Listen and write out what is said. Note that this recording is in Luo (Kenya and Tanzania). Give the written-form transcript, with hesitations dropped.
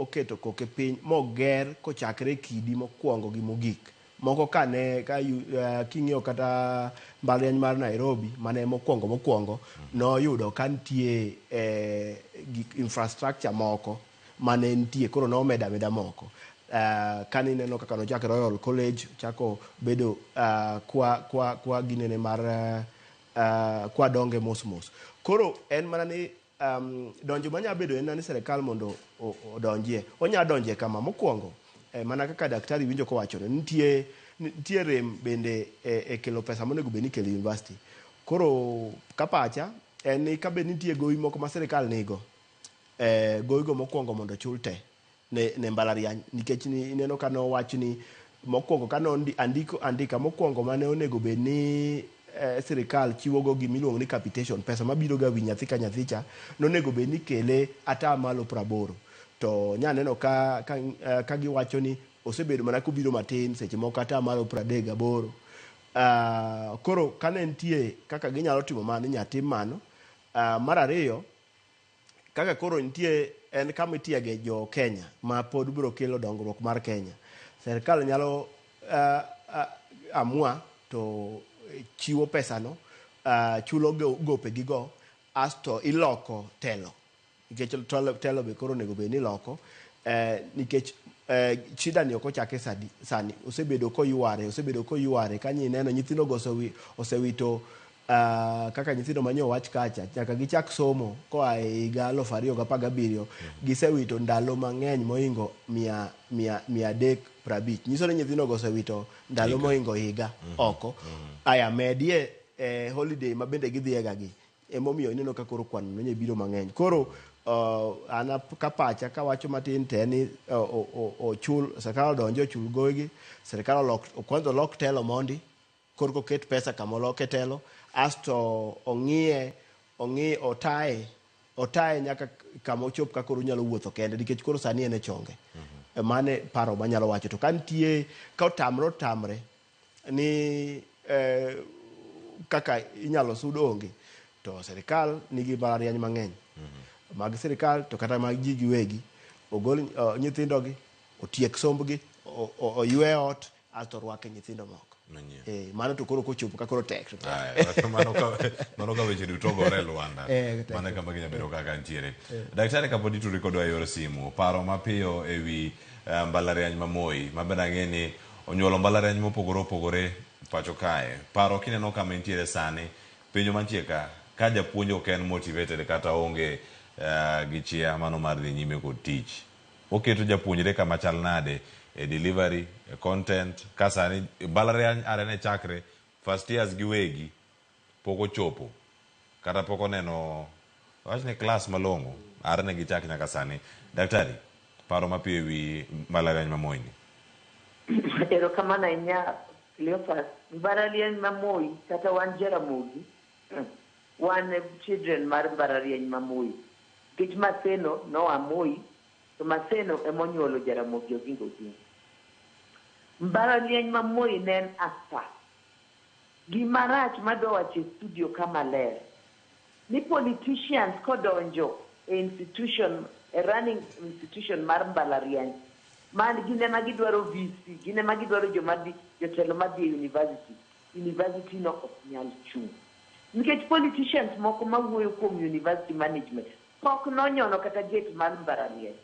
oketo koke piny moger kochakre e kidi mokwongo gi mogik. Moko ka ne ka king'iyo kata mbalariany mar Nairobi mane mokwongo mokwongo noyudo ka nitie gik infrastructure moko mane nitie koro nomedo ameda moko. Kane ineno kaka nochak Royal College ochako bedo kwa kwa kwa ginene mar kwa donge mos mos. Koro en mana ni donjo manya bedo en ni sirikal mondo odonjie. Onya donje kama mokwongo mana kaka daktari winjo kowacho ni nitie rem bende e kelo pesa monego bed ni ikelo e university. Koro ka pacha en ni kabed nitie gowi moko ma sirikal nigo, gowigo mokwongo mondo ochul te ne mbalariany nikech ni ineno ka nowach ni mokwongo ka andiko andika mokwongo mane onego bed ni sirikal chiwo go gimiluongo ni capitation pesa mabiro ga wi nyathi ka nyathi cha nonego bed ni kele atamalo 80 to nya neno ka giwacho ni osebedo mana kobiro matin seche moko atamalo 38. Koro kane nitie kaka ginyalo timo mano inya tim mano. Mar ariyo kaka koro nitie en kama itiege jo Kenya ma pod biro kelo dongruok mar Kenya. Sirikal nyalo amua to chiwo pesano, chulo gope gigo asto iloko telo nikech telo be koro onego bed ni iloko nikech shida ni ok ochake sani osebedo koyware kanyo ineno nyithindo go osewito kaka nyithindo manyo wach kacha nyaka gichak somo koa e higa 2017 gisewito ndalo mang'eny mohingo 350. Nyiso ni nyithindo go osewito ndalo mohingo higa oko. Aya medie holiday ma bende gidhiega gi emomiyo ineno ka koro kwan no biro mang'eny. Koro an ka pacha kawacho matin te ni ochul sirikal odonje ochul gowigi, sirikal olok kwanza olok telo mondi korka oket pesa kama oloke telo asto ong'iye ong'i otaye nyaka kama ochop ka koro onyalo wuotho kende nikech koro sani en e chonge. Mane paro manyalo wacho to ka nitie ka otamre ni kaka inyalo sud onge to sirikal nigi mbalariany mang'eny mag sirikal to kata mag ji giwegi ogol nyithindogi otiek sombgi oywe ot asto orwake nyithindo moko. Mano to koro kochopo ka koro tek to tek. Aya, mano ka weche duto ogore e lwanda. Mano e kama ginya bedo kaka ntiere. Daktari kapod ituri kodwa e yor simu, paro mapiyo e wi mbalariany ma Moi, ma bende ang'e ni onyuolo mbalariany mopogore opogore pacho kae. Paro kineno kama entiere sani, penjo mantie ka, ka japuonj ok en motivated kata onge gi chia mano mar dhi nyime kod tich. Oketo japuonjre kama chal nade e delivery, e content, ka sani mbalariany are ne chakre first years giwegi pok ochopo kata pok oneno wach ni class malong'o are ne gichak nyaka sani. Daktari, paro mapiyo e wi mbalariany ma Moi ni. Erokamano ahinya Cleophas. Mbalariany ma Moi kata wan Jaramogi wan children mar mbalariany ma Moi. Nikech Maseno noa Moi to Maseno emonyuolo Jaramogi Oginga Odinga. Mbalariany ma Moi ne en asta. Gima rach madwa wacho e studio ka maler ni politicians kodonjo e institution e running institution mar mbalariany man gin ema gidwaro VC gin ema gidwaro joma dhi jotelo madhi e university university no ok nyal chung'. Nikech politicians moko mawuoyo kuom university management pok nonyono kata gate mar mbalariany.